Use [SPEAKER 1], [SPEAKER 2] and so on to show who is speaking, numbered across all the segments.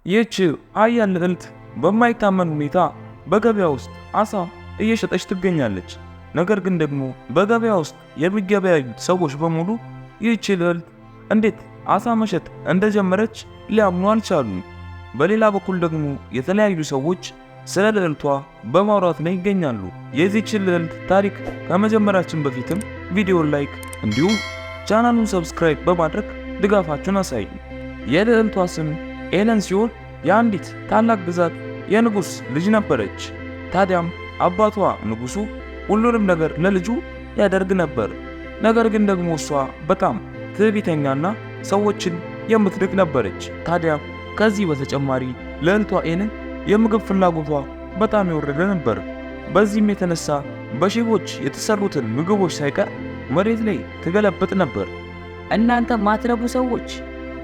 [SPEAKER 1] ይህች ሀያል ልዕልት በማይታመን ሁኔታ በገበያ ውስጥ አሳ እየሸጠች ትገኛለች። ነገር ግን ደግሞ በገበያ ውስጥ የሚገበያዩት ሰዎች በሙሉ ይህች ልዕልት እንዴት አሳ መሸጥ እንደጀመረች ሊያምኑ አልቻሉም። በሌላ በኩል ደግሞ የተለያዩ ሰዎች ስለ ልዕልቷ በማውራት ላይ ይገኛሉ። የዚህችን ልዕልት ታሪክ ከመጀመራችን በፊትም ቪዲዮን like እንዲሁም ቻናሉን subscribe በማድረግ ድጋፋችሁን አሳዩ። የልዕልቷ ስም ኤለን ሲሆን የአንዲት ታላቅ ግዛት የንጉሥ ልጅ ነበረች። ታዲያም አባቷ ንጉሱ ሁሉንም ነገር ለልጁ ያደርግ ነበር። ነገር ግን ደግሞ እሷ በጣም ትዕቢተኛና ሰዎችን የምትንቅ ነበረች። ታዲያ ከዚህ በተጨማሪ ልዕልቷ ኤለን የምግብ ፍላጎቷ በጣም የወረደ ነበር። በዚህም የተነሳ በሼፎች የተሰሩትን ምግቦች ሳይቀር መሬት ላይ ትገለብጥ ነበር።
[SPEAKER 2] እናንተ ማትረቡ ሰዎች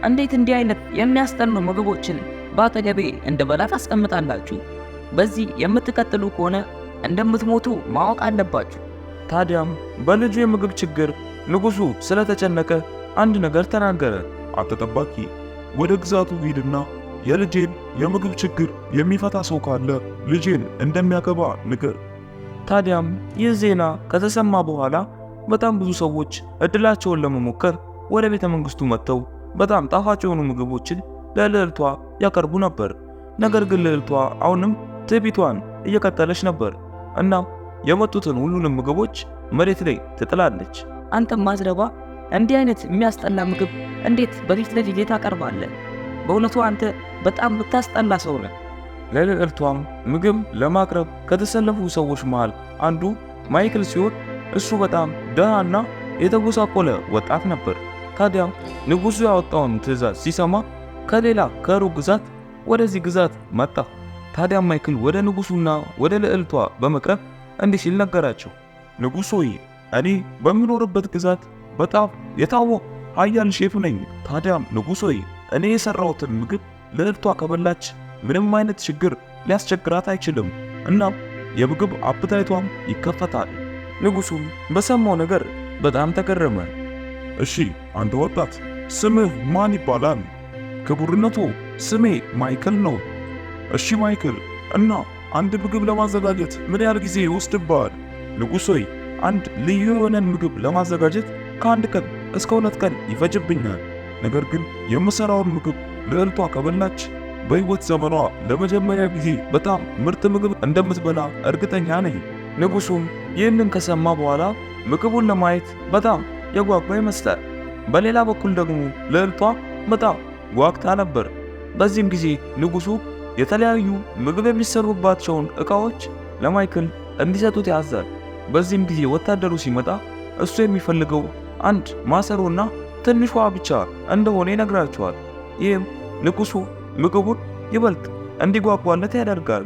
[SPEAKER 2] እንዴት እንዲህ አይነት የሚያስጠሉ ምግቦችን በአጠገቤ እንድበላ ታስቀምጣላችሁ? በዚህ የምትቀጥሉ ከሆነ እንደምትሞቱ ማወቅ አለባችሁ።
[SPEAKER 1] ታዲያም በልጁ የምግብ ችግር ንጉሱ ስለተጨነቀ አንድ ነገር ተናገረ።
[SPEAKER 3] አንተ ጠባቂ፣ ወደ ግዛቱ ሂድና የልጄን የምግብ ችግር የሚፈታ ሰው ካለ ልጄን እንደሚያገባ ንገር።
[SPEAKER 1] ታዲያም ይህ ዜና ከተሰማ በኋላ በጣም ብዙ ሰዎች እድላቸውን ለመሞከር ወደ ቤተ መንግስቱ መጥተው በጣም ጣፋጭ የሆኑ ምግቦችን ለልዕልቷ ያቀርቡ ነበር። ነገር ግን ልዕልቷ አሁንም ትዕቢቷን እየቀጠለች ነበር። እናም የመጡትን ሁሉንም ምግቦች መሬት ላይ ትጥላለች።
[SPEAKER 2] አንተ ማትረባ፣ እንዲህ አይነት የሚያስጠላ ምግብ እንዴት በፊት ለፊቴ ታቀርባለህ? በእውነቱ አንተ በጣም የምታስጠላ ሰው ነህ።
[SPEAKER 1] ለልዕልቷም ምግብ ለማቅረብ ከተሰለፉ ሰዎች መሃል አንዱ ማይክል ሲሆን እሱ በጣም ደሃና የተጎሳቆለ ወጣት ነበር። ታዲያ ንጉሱ ያወጣውን ትዕዛዝ ሲሰማ ከሌላ ከሩቅ ግዛት ወደዚህ ግዛት መጣ። ታዲያ ማይክል ወደ ንጉሱና ወደ ልዕልቷ በመቅረብ እንዲህ ሲል ነገራቸው።
[SPEAKER 3] ንጉሥ ሆይ፣ እኔ በምኖርበት ግዛት በጣም የታወቅኩ ኃያል ሼፍ ነኝ። ታዲያም ንጉሥ ሆይ፣ እኔ የሰራሁትን ምግብ ልዕልቷ ከበላች ምንም አይነት ችግር ሊያስቸግራት አይችልም። እናም የምግብ appetite ቷም ይከፈታል።
[SPEAKER 1] ንጉሱም በሰማው ነገር በጣም ተገረመ።
[SPEAKER 3] እሺ አንተ ወጣት፣ ስምህ ማን ይባላል? ክቡርነቶ፣ ስሜ ማይክል ነው። እሺ ማይክል፣ እና አንድ ምግብ ለማዘጋጀት ምን ያህል ጊዜ ይወስድብሃል? ንጉሥ ሆይ፣ አንድ ልዩ የሆነን ምግብ ለማዘጋጀት ከአንድ ቀን እስከ 2 ቀን ይፈጅብኛል። ነገር ግን የምሰራውን ምግብ ልዕልቷ ከበላች በሕይወት ዘመኗ ለመጀመሪያ ጊዜ በጣም ምርጥ ምግብ እንደምትበላ እርግጠኛ ነኝ።
[SPEAKER 1] ንጉሱም ይህንን ከሰማ በኋላ ምግቡን ለማየት በጣም የጓጓ ይመስላል። በሌላ በኩል ደግሞ ልዕልቷ በጣም ጓግታ ነበር። በዚህም ጊዜ ንጉሱ የተለያዩ ምግብ የሚሰሩባቸውን ዕቃዎች ለማይክል እንዲሰጡት ያዛል። በዚህም ጊዜ ወታደሩ ሲመጣ እሱ የሚፈልገው አንድ ማሰሮና ትንሿ ብቻ እንደሆነ ይነግራቸዋል። ይህም ንጉሱ ምግቡን ይበልጥ እንዲጓጓለት ያደርጋል።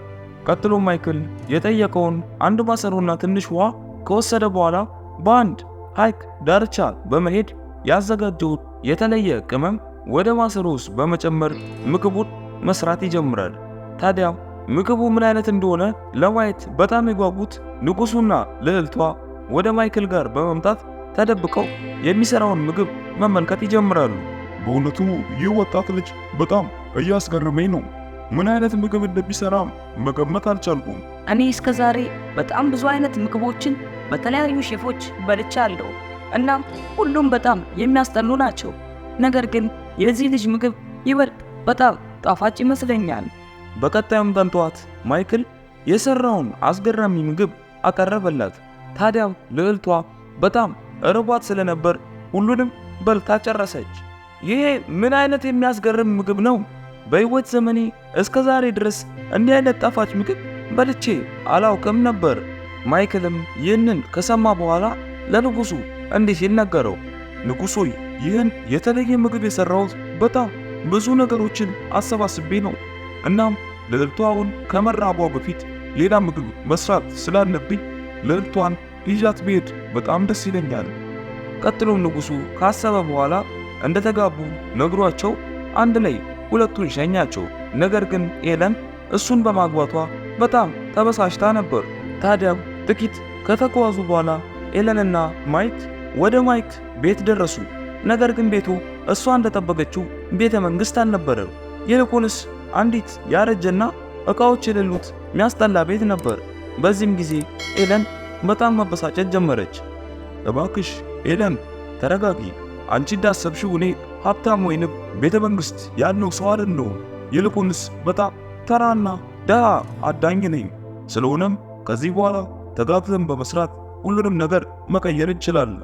[SPEAKER 1] ቀጥሎ ማይክል የጠየቀውን አንድ ማሰሮና ትንሽ ውሃ ከወሰደ በኋላ በአንድ ሐይቅ ዳርቻ በመሄድ ያዘጋጀውን የተለየ ቅመም ወደ ማሰሮ ውስጥ በመጨመር ምግቡን መስራት ይጀምራል። ታዲያ ምግቡ ምን አይነት እንደሆነ ለማየት በጣም የጓጉት ንጉሱና ልዕልቷ ወደ ማይክል ጋር በመምጣት ተደብቀው የሚሰራውን ምግብ መመልከት ይጀምራሉ።
[SPEAKER 3] በእውነቱ ይህ ወጣት ልጅ በጣም እያስገረመኝ ነው። ምን አይነት ምግብ እንደሚሰራ መገመት አልቻልኩም።
[SPEAKER 2] እኔ እስከ ዛሬ በጣም ብዙ አይነት ምግቦችን በተለያዩ ሼፎች በልቻለሁ። እናም ሁሉም በጣም የሚያስጠሉ ናቸው። ነገር ግን የዚህ ልጅ ምግብ ይበልጥ በጣም ጣፋጭ ይመስለኛል።
[SPEAKER 1] በቀጣዩም ቀን ጠዋት ማይክል የሰራውን አስገራሚ ምግብ አቀረበላት። ታዲያም ልዕልቷ በጣም እርቧት ስለነበር ሁሉንም በልታ ጨረሰች። ይሄ ምን አይነት የሚያስገርም ምግብ ነው! በሕይወት ዘመኔ እስከ ዛሬ ድረስ እንዲህ አይነት ጣፋጭ ምግብ በልቼ አላውቅም ነበር። ማይክልም ይህንን ከሰማ በኋላ ለንጉሱ እንዲህ ሲል ነገረው።
[SPEAKER 3] ንጉሥ ሆይ፣ ይህን የተለየ ምግብ የሰራሁት በጣም ብዙ ነገሮችን አሰባስቤ ነው። እናም ልዕልቷ አሁን ከመራቧ በፊት ሌላ ምግብ መስራት ስላለብኝ ልዕልቷን ይዣት ብሄድ በጣም ደስ ይለኛል።
[SPEAKER 1] ቀጥሎም ንጉሱ ካሰበ በኋላ እንደተጋቡ ነግሯቸው አንድ ላይ ሁለቱን ሸኛቸው። ነገር ግን ኤለን እሱን በማግባቷ በጣም ተበሳጭታ ነበር። ታዲያም ጥቂት ከተጓዙ በኋላ ኤለንና ማይክ ወደ ማይክ ቤት ደረሱ። ነገር ግን ቤቱ እሷ እንደጠበቀችው ቤተ መንግስት አልነበረም። ይልቁንስ አንዲት ያረጀና ዕቃዎች የሌሉት የሚያስጠላ ቤት ነበር። በዚህም ጊዜ ኤለን በጣም መበሳጨት ጀመረች።
[SPEAKER 3] እባክሽ ኤለን ተረጋጊ። አንቺ እንዳሰብሽው እኔ ሀብታም ወይንም ቤተ መንግሥት ያለው ሰው አይደለሁም። ይልቁንስ በጣም ተራና ደሃ አዳኝ ነኝ። ስለሆነም ከዚህ በኋላ ተጋግዘን በመስራት ሁሉንም ነገር መቀየር እንችላለን።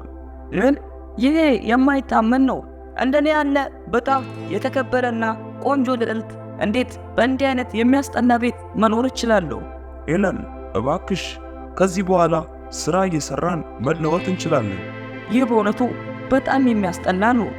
[SPEAKER 2] ምን? ይሄ የማይታመን ነው። እንደኔ ያለ በጣም የተከበረና ቆንጆ ልዕልት እንዴት በእንዲህ አይነት የሚያስጠላ ቤት መኖር እችላለሁ?
[SPEAKER 3] ኤለን እባክሽ ከዚህ በኋላ ስራ እየሰራን መለወጥ እንችላለን።
[SPEAKER 2] ይህ በእውነቱ በጣም የሚያስጠላ ነው።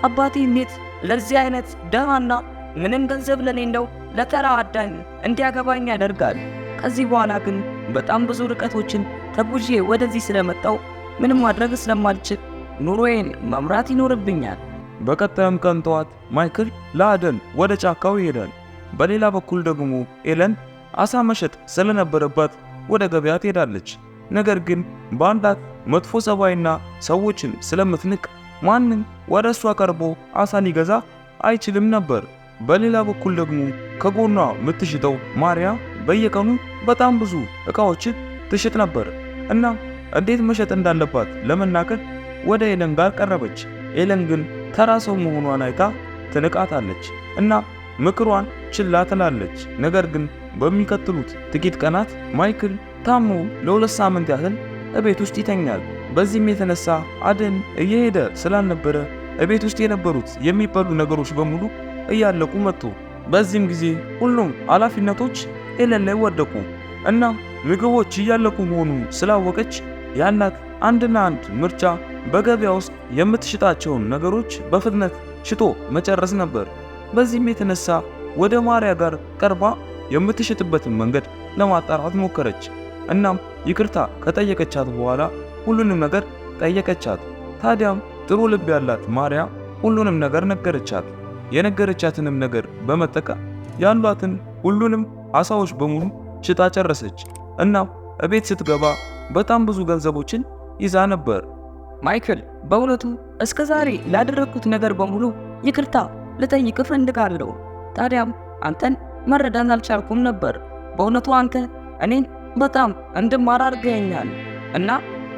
[SPEAKER 2] አባቴ እንዴት ለዚህ አይነት ደሃና ምንም ገንዘብ ለሌለው ለተራ አዳኝ እንዲያገባኝ ያደርጋል? ከዚህ በኋላ ግን በጣም ብዙ ርቀቶችን ተጉዤ ወደዚህ ስለመጣው ምንም ማድረግ ስለማልችል ኑሮዬን መምራት ይኖርብኛል።
[SPEAKER 1] በቀጣዩም ቀን ጠዋት ማይክል ለአደን ወደ ጫካው ይሄዳል። በሌላ በኩል ደግሞ ኤለን አሳ መሸጥ ስለነበረባት ወደ ገበያ ትሄዳለች። ነገር ግን በአንዳት መጥፎ ጸባይና ሰዎችን ስለምትንቅ ማንም ወደ እሷ ቀርቦ አሳ ሊገዛ አይችልም ነበር። በሌላ በኩል ደግሞ ከጎኗ የምትሽጠው ማሪያ በየቀኑ በጣም ብዙ ዕቃዎችን ትሽጥ ነበር እና እንዴት መሸጥ እንዳለባት ለመናገር ወደ ኤለን ጋር ቀረበች። ኤለን ግን ተራ ሰው መሆኗን አይታ ትንቃታለች እና ምክሯን ችላ ትላለች። ነገር ግን በሚቀጥሉት ጥቂት ቀናት ማይክል ታሞ ለ2 ሳምንት ያህል እቤት ውስጥ ይተኛል። በዚህም የተነሳ አደን እየሄደ ስላልነበረ እቤት ውስጥ የነበሩት የሚበሉ ነገሮች በሙሉ እያለቁ መጡ። በዚህም ጊዜ ሁሉም ኃላፊነቶች ኤለን ላይ ወደቁ እና ምግቦች እያለቁ መሆኑን ስላወቀች ያላት አንድና አንድ ምርጫ በገበያ ውስጥ የምትሽጣቸውን ነገሮች በፍጥነት ሽጦ መጨረስ ነበር። በዚህም የተነሳ ወደ ማሪያ ጋር ቀርባ የምትሸጥበትን መንገድ ለማጣራት ሞከረች። እናም ይቅርታ ከጠየቀቻት በኋላ ሁሉንም ነገር ጠየቀቻት። ታዲያም ጥሩ ልብ ያላት ማሪያ ሁሉንም ነገር ነገረቻት። የነገረቻትንም ነገር በመጠቀም ያሏትን ሁሉንም አሳዎች በሙሉ ሽጣ ጨረሰች። እናም እቤት ስትገባ በጣም ብዙ ገንዘቦችን ይዛ ነበር።
[SPEAKER 2] ማይክል፣ በእውነቱ እስከ ዛሬ ላደረግኩት ነገር በሙሉ ይቅርታ ልጠይቅ እፈልጋለሁ። ታዲያም አንተን መረዳት አልቻልኩም ነበር። በእውነቱ አንተ እኔን በጣም እንድማር አድርገኸኛል እና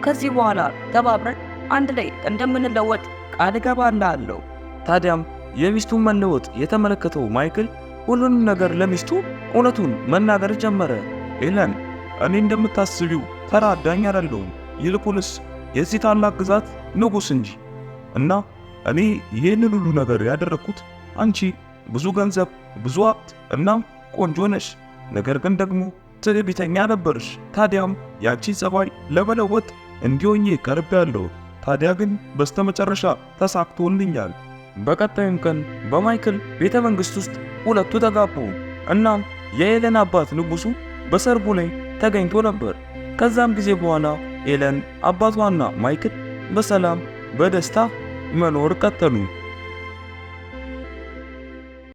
[SPEAKER 2] ከዚህ በኋላ ተባብረን አንድ ላይ እንደምንለወጥ ቃል እገባልሃለሁ።
[SPEAKER 1] ታዲያም የሚስቱን መለወጥ የተመለከተው ማይክል ሁሉንም ነገር ለሚስቱ እውነቱን መናገር ጀመረ።
[SPEAKER 3] ኤለን፣ እኔ እንደምታስቢው ተራ አዳኝ አይደለሁም። ይልቁንስ የዚህ ታላቅ ግዛት ንጉሥ እንጂ። እና እኔ ይህንን ሁሉ ነገር ያደረግኩት አንቺ ብዙ ገንዘብ፣ ብዙ ሀብት እናም ቆንጆ ነሽ፣ ነገር ግን ደግሞ ትዕቢተኛ ነበርሽ። ታዲያም ያንቺን ጸባይ ለመለወጥ እንዲሆኜ ቀርቤያለሁ። ታዲያ ግን በስተመጨረሻ ተሳክቶልኛል።
[SPEAKER 1] በቀጣዩም ቀን በማይክል ቤተ መንግሥት ውስጥ ሁለቱ ተጋቡ። እናም የኤለን አባት ንጉሱ በሰርጉ ላይ ተገኝቶ ነበር። ከዛም ጊዜ በኋላ ኤለን አባቷና ማይክል በሰላም በደስታ መኖር ቀጠሉ።